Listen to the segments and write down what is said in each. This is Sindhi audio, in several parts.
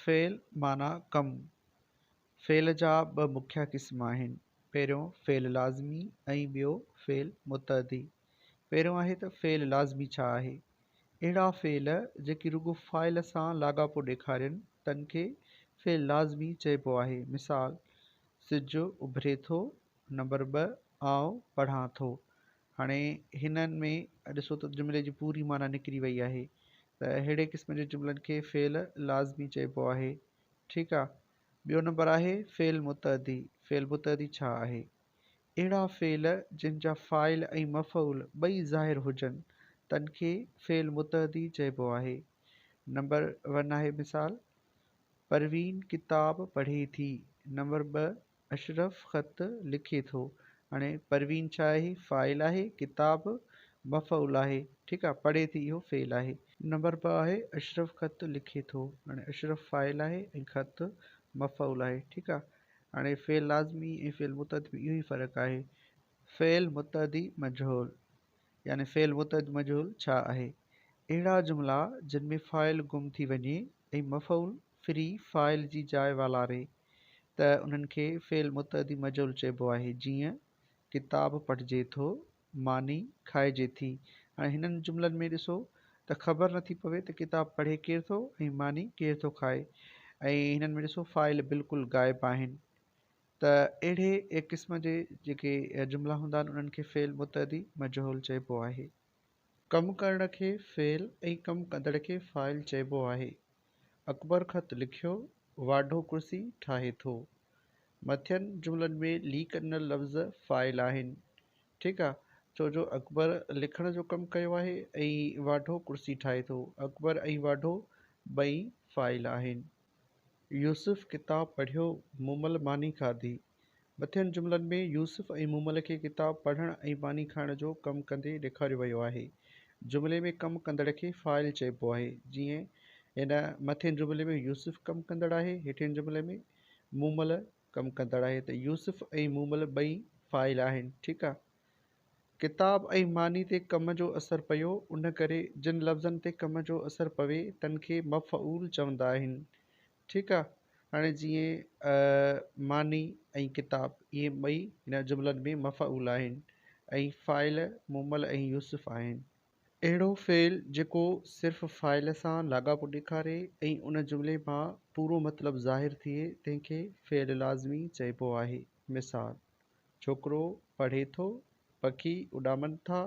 فعل معنيٰ ڪم. فعل جا ٻه مکيه قسم آهن، پهريون فعل لازمي ۽ ٻيو فعل متعدي. پهريون آهي ته فعل لازمي ڇا آهي؟ اهڙا فعل جيڪي رڳو فاعل سان لاڳاپو ڏيکارين تن کي فعل لازمي چئبو آهي. مثال، سج اڀري ٿو. نمبر 2، آئون پڙهان ٿو. هاڻي هنن ۾ ڏسو ته جملي جي پوري معنيٰ نڪري وئي آهي ته اهڙي قسم جي جملن کي فعل لازمي چئبو آهي. ٺيڪ آ. ٻيو نمبر آهي فعل متعدي. فعل متعدي ڇا آهي؟ اهڙا فعل جن جا فاعل ۽ مفعول ٻئي ظاهر هجن تن کي فعل متعدي چئبو آهي. نمبر 1 آهي مثال، پروين ڪتاب پڙهي ٿي. نمبر 2، اشرف خط لکي ٿو. هاڻي پروين ڇا آهي؟ فاعل آهي، ڪتاب مفعول آهي، ٺيڪ آ، پڙهي ٿي اهو فعل آهي. نمبر 2 آهي اشرف خط لکي ٿو. هاڻي اشرف فاعل آهي ۽ خط مفعول آهي، ٺيڪ آ. هاڻي فعل لازمي ۽ فعل متعدي ۾ اهو ئي فرق آهي. فعل متعدي مجهول يعني فعل متعدي مجهول ڇا آهي؟ اهڙا جملا جن ۾ فاعل گم ٿي وڃي ۽ مفعول ڦري فاعل جي جاء والاري ته انهن کي فعل متعدي مجهول چئبو آهي، جيئن، ڪتاب پڙهجي ٿو، ماني کائجي ٿي. هاڻي هنن جملن ۾ ڏسو ته خبر نٿي پوي ته ڪتاب پڙهي ڪير ٿو ۽ ماني ڪير ٿو کائي ۽ هنن ۾ ڏسو فاعل بلڪل غائب آهن ته اهڙي قسم جي جيڪي جملا هوندا آهن انهن کي فعل متعدي مجهول چئبو آهي. ڪم ڪرڻ کي فعل ۽ ڪم ڪندڙ کي فاعل چئبو آهي. اڪبر خط لکيو، واڍو ڪرسي ٺاهي ٿو. مٿين جملن ۾ ليڪ ڏنل لفظ فاعل آهن. ٺيڪ آ، ڇو جو اڪبر لکڻ جو ڪم ڪيو آهي ۽ واڍو ڪرسي ٺاهي ٿو. اڪبر ۽ واڍو ٻئي فاعل آهن. يوسف ڪتاب پڙهيو، مومل ماني کاڌي. مٿين جملن ۾ يوسف ۽ مومل کي ڪتاب پڙهڻ ۽ ماني کائڻ جو ڪم ڪندي ڏيکاريو ويو آهي. جملي ۾ ڪم ڪندڙ کي فاعل چئبو آهي. جيئن هن مٿين جملي ۾ يوسف ڪم ڪندڙ آهي، هيٺين جملي ۾ مومل ڪم ڪندڙ آهي ته يوسف ۽ مومل ٻئي فاعل آهن. ٺيڪ آ. ڪتاب ۽ ماني تي ڪم جو اثر پيو، ان ڪري جن لفظن تي ڪم جو اثر پوي تن کي مفعول چوندا آهن. ٺيڪ آ. هاڻي جيئن ماني ۽ ڪتاب اهي ٻئي هن جملن ۾ مفعول آهن ۽ فاعل مومل ۽ يوسف آهن. اهڙو فعل جيڪو صرف فاعل سان لاڳاپو ڏيکاري ۽ ان جملي مان پورو مطلب ظاهر ٿئي تنهن کي فعل لازمي چئبو آهي. مثال، ڇوڪرو پڙهي ٿو، پکي اڏامن ٿا.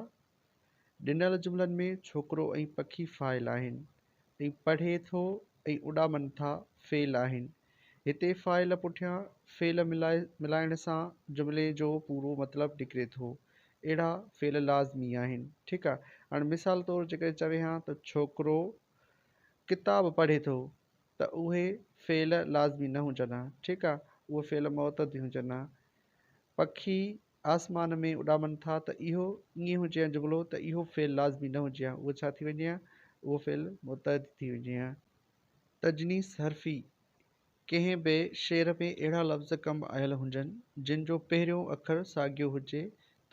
ڏنل جملن ۾ ڇوڪرو ۽ پکي فاعل آهن ۽ پڙهي ٿو ۽ اڏامن ٿا فعل آهن. هتي فاعل پٺيان فعل ملائڻ سان جملي جو پورو مطلب نڪري ٿو. اهڙا فعل لازمي آهن. ٺيڪ آ. هاڻي مثال طور جيڪڏهن چوي ها ته ڇوڪرو ڪتاب پڙهي ٿو ته اهي فعل لازمي نه هجن ها. ٺيڪ آ. اهي فعل معتدي هجن ها. پکي آسمان ۾ اڏامن ٿا ته اهو ائين هجي ها جملو ته اهو فعل لازمي نه هجي ها اهو ڇا ٿي وڃي ها اهو فعل متعدي ٿي وڃي ها. تجنيس حرفي، ڪنهن به شعر ۾ اهڙا لفظ ڪم آيل هجن جن جو پهريون اکر ساڳيو هجي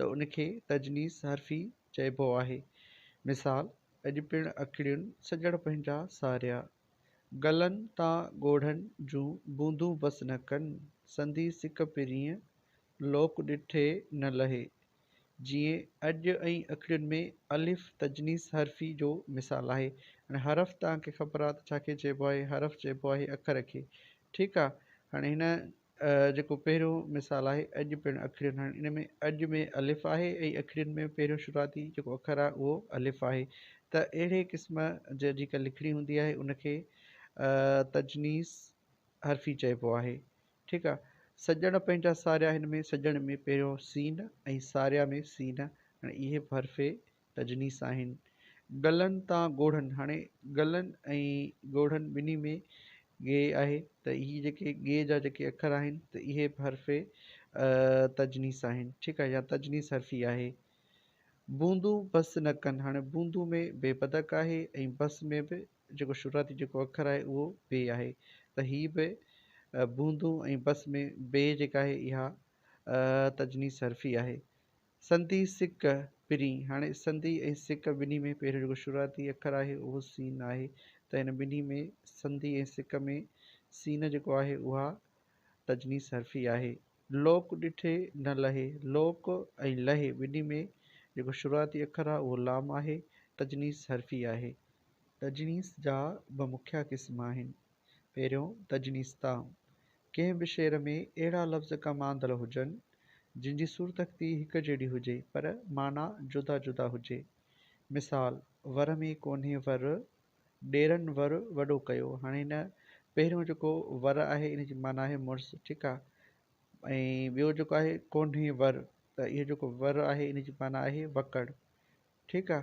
ته ان کي تجنيس حرفي چئبو آهي. مثال، اڄ پڻ اکڙين سڄڻ پنهنجا ساريا. گلن تان ڳوڙهن جون بوندون بس نه ڪن، سندي سڪ پرينء لوڪ ڏٺي نه لهي. جيئن اڄ ۽ اکڙين ۾ الف تجنيس حرفي جو مثال آهي. هاڻي حرف توهان کي خبر آهي ته ڇا کي چئبو آهي، حرف چئبو آهي اکر کي. ٺيڪ آهي. هاڻي هن جيڪو پهريون مثال آهي اڄ پڻ اکڙين، هاڻي ان ۾ اڄ ۾ الف آهي ۽ اکڙين ۾ پهريون شروعاتي جيڪو اکر آهي اهو الف آهي ته اهڙي قسم جي جيڪا لکڻي هوندي آهي ان کي تجنيس حرفي چئبو آهي. ٺيڪ آهي. سڄڻ پنهنجا ساريا، هن ۾ سڄڻ ۾ پهريون سين ۽ ساريا ۾ سين، هاڻي اهي به حرف تجنيس آهن. گلن تان ڳوڙهن، هاڻي گلن ۽ ڳوڙهن ٻنهي ۾ ڳي آهي ته هي جيڪي ڳي جا جيڪي اکر آهن ته اهي به حرف تجنيس آهن. ٺيڪ آهي، يا تجنيس حرفي آهي. بوندون بس نه ڪن، هاڻي بوندون ۾ بي بدڪ آهي ۽ بس ۾ به جيڪو شروعاتي جيڪو اکر آهي اهو بي آهي ته هي به بوندون ۽ بس ۾ بي جيڪا آهي اها تجنيس حرفي آهي. سنڌي سڪ پرين، هاڻي سنڌي ۽ سڪ ٻنهي ۾ پهريون جيڪو شروعاتي اکر آهي اهو سين آهي ته هن ٻنهي ۾ سنڌي ۽ سڪ ۾ سين جيڪو آهي اها تجنيس حرفي آهي. لوڪ ڏٺي نه لهي، لوڪ ۽ لهي ٻنهي ۾ جيڪو شروعاتي اکر آهي اهو لام آهي، تجنيس حرفي آهي. تجنيس جا ٻه مکيه قسم آهن. پهريون تجنيس تام، ڪنهن به شعر ۾ اهڙا لفظ ڪم آندل هجن، جن جي صورتخطي هڪ جهڙي هجي، پر معنيٰ جدا جدا هجي. مثال، ور ۾ ڪونهي ور، ڏيرن ور وڏو ڪيو. هاڻي هن پهريون جيڪو ور آهي ان جي معنيٰ آهي مڙس، ٺيڪ آ، ۽ ٻيو جيڪو آهي ڪونهي ور، ته اهو جيڪو ور آهي ان جي معنيٰ آهي وڪڙ، ٺيڪ آ.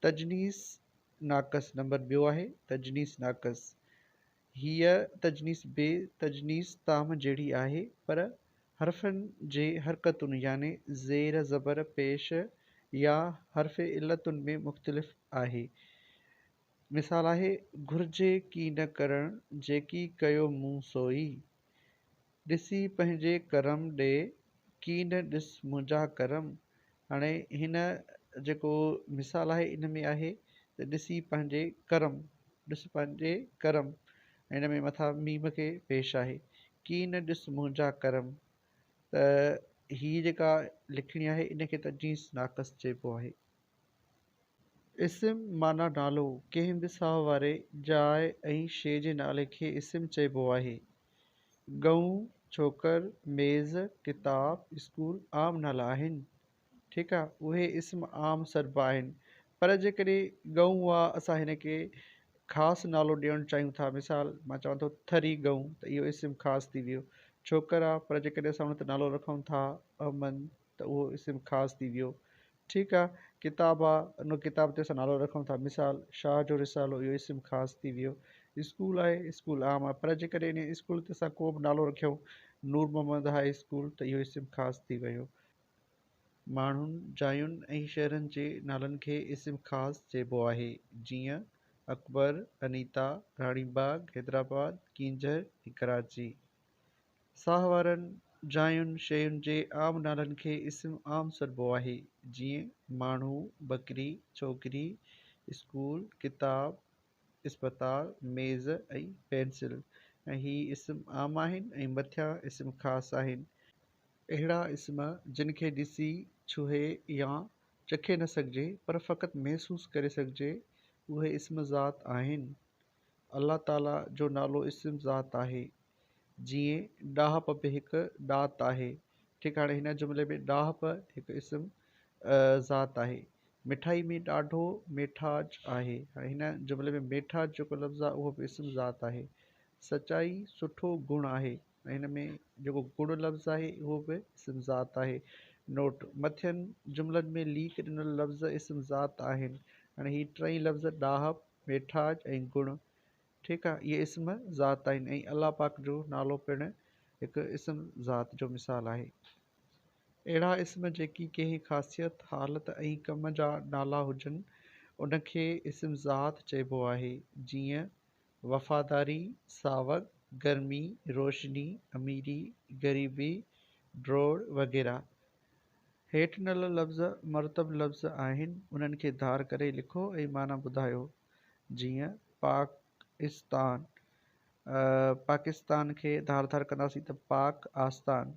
تجنيس ناقص نمبر ٻيو آهي تجنيس ناقص. هيء تجنيس به تجنيس تام جهڙي آهي، پر حرفن جي حرڪتن يعني زير، زبر، پيش يا حرف علتن ۾ مختلف آهي. مثال آهي، گهرجي ڪي نه ڪرڻ، جيڪي ڪيو مون سوئي. ڏسي پنهنجي ڪرم ڏي، ڪي نه ڏس منهنجا ڪرم. هاڻي هن جيڪو مثال آهي ان ۾ آهي ته ڏسي پنهنجي ڪرم، ڏس پنهنجي ڪرم، هن ۾ مٿان ميم کي پيش آهي، ڪي نه ڏس منهنجا ڪرم، ته هي جيڪا لکڻي آهي ان کي تجنيس ناقص چئبو آهي. اسم معنيٰ نالو، ڪنهن به ساهه واري جاء ۽ شيء جي نالي کي اسم چئبو آهي. ڳئون، ڇوڪر، ميز، ڪتاب، اسڪول عام نالا آهن. ٺيڪ آ، اهي اسم عام سڏبا آهن. پر جيڪڏهن ڳئون آ اسان هن کي خاص نالو ڏيڻ چاهيون ٿا، مثال مان چوان ٿو ٿري ڳئون ته اهو اسم خاص ٿي ويو. ڇوڪر آ پر جيڪڏهن اسان ان تي نالو رکون ٿا احمد ته اهو اسم خاص ٿي ويو. ٺيڪ آ، ڪتاب آ، ان ڪتاب تي اسان نالو رکون ٿا، مثال، شاهه جو رسالو، اهو اسم خاص ٿي ويو. اسڪول آهي، اسڪول عام آ، پر جيڪڏهن ان اسڪول تي اسان ڪو به نالو رکيون، نور محمد هاء اسڪول، ته اهو اسم خاص ٿي ويو. ماڻهن، جاين ۽ شهرن جي نالن کي اسم خاص چئبو آهي، جيئن، اڪبر، انيتا، راڻي باغ، حيدرآباد، ڪينجهر ۽ ڪراچي. ساهه وارن جاين، شين جي عام نالن کي اسم عام سڏبو آهي، جيئن، ماڻهو، ٻڪري، ڇوڪري، اسڪول، ڪتاب، اسپتال، ميز ۽ پينسل ۽ هي اسم عام آهن ۽ مٿيان اسم خاص آهن. اهڙا اسم جن کي ڏسي، ڇهي يا چکي نه سگهجي پر فقط محسوس ڪري سگهجي، اهي اسم ذات آهن. الله تعاليٰ جو نالو اسم ذات آهي، جيئن ڏاهپ به هڪ ڏات آهي. ٺيڪ هاڻي هن جملي ۾ ڏاهپ هڪ اسم ذات آهي. مٺائي ۾ ڏاڍو ميٺاج آهي. هاڻي هن جملي ۾ ميٺاج جيڪو لفظ آهي اهو به اسم ذات آهي. سچائي سٺو گڻ آهي. هن ۾ جيڪو گڻ لفظ آهي اهو به اسم ذات آهي. نوٽ، مٿين جملن ۾ ليڪ ڏنل لفظ اسم ذات آهن. هاڻي هي ٽئي لفظ ڏاهپ، ميٺاج ۽ گڻ ٺيڪ آ اهي اسم ذات آهن ۽ الله پاڪ جو نالو پڻ هڪ اسم ذات جو مثال آهي. اهڙا اسم جيڪي ڪنهن خاصيت، حالت ۽ ڪم جا نالا هجن ان کي اسم ذات چئبو آهي. جيئن وفاداري، ساوڪ، گرمي، روشني، اميري، غريبي، ڊوڙ وغيره. هيٺ ڏنل لفظ مرتب لفظ آهن، انهن کي ڌار ڪري لکو ۽ معنيٰ ٻڌايو. جيئن، پاڪ استان، پاڪستان کي ڌار ڌار ڪنداسين ته پاڪ آستان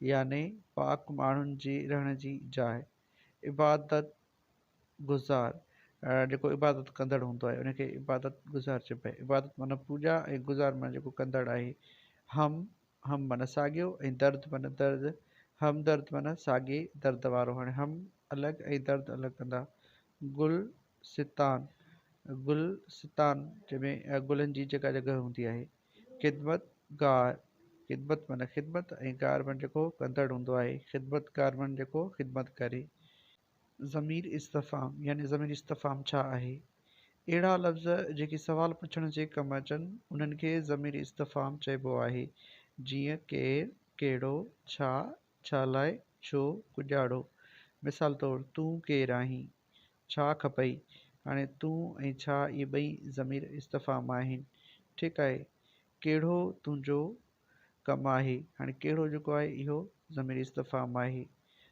يعني پاڪ ماڻهن جي رهڻ جي جاء. عبادت گذار، جيڪو عبادت ڪندڙ هوندو آهي ان کي عبادت گذار چئبو آهي. عبادت معنيٰ پوڄا ۽ گذار معنيٰ جيڪو ڪندڙ آهي. هم، هم معنيٰ ساڳيو ۽ درد معنيٰ درد، همدرد معنيٰ ساڳئي درد وارو. هاڻي هم الڳ ۽ درد الڳ ڪندا. گل ستان، گل ستان جنهن ۾ گلن جي جيڪا جڳهه هوندي آهي. خدمت گار، خدمت معنيٰ خدمت ۽ گار معنيٰ جيڪو ڪندڙ هوندو آهي. خدمتگار معنيٰ جيڪو خدمت ڪري. ضمير استفهام يعني ضمير استفهام ڇا آهي؟ اهڙا لفظ جيڪي سوال پڇڻ جي ڪم اچن، انهن کي ضمير استفهام چئبو آهي، جيئن، ڪير، ڪهڙو، ڇا، ڇا لاء، ڇو، ڪڄاڙو. مثال طور، تون ڪير آهين؟ ڇا کپئي؟ هاڻي تون ۽ ڇا اهي ٻئي ضمير استفهام آهن. ٺيڪ آهي. ڪهڙو تنهنجو ڪم آهي. هاڻي ڪهڙو جيڪو آهي اهو ضمير استفهام آهي.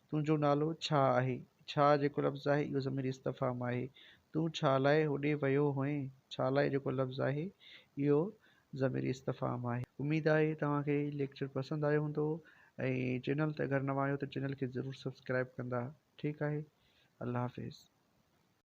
تنهنجو نالو ڇا آهي؟ ڇا جيڪو لفظ آهي اهو ضمير استفهام آهي. تون ڇا لاء هوڏي ويو هئين؟ ڇا لاء جيڪو لفظ آهي اهو ضميري استفهام آهي. اميد آهي توهان کي هي ليڪچر پسند آيو هوندو ۽ چينل تي اگر نوان آهيو ته چينل کي ضرور سبسڪرائب ڪندا ٺيڪ آهي الله حافظ.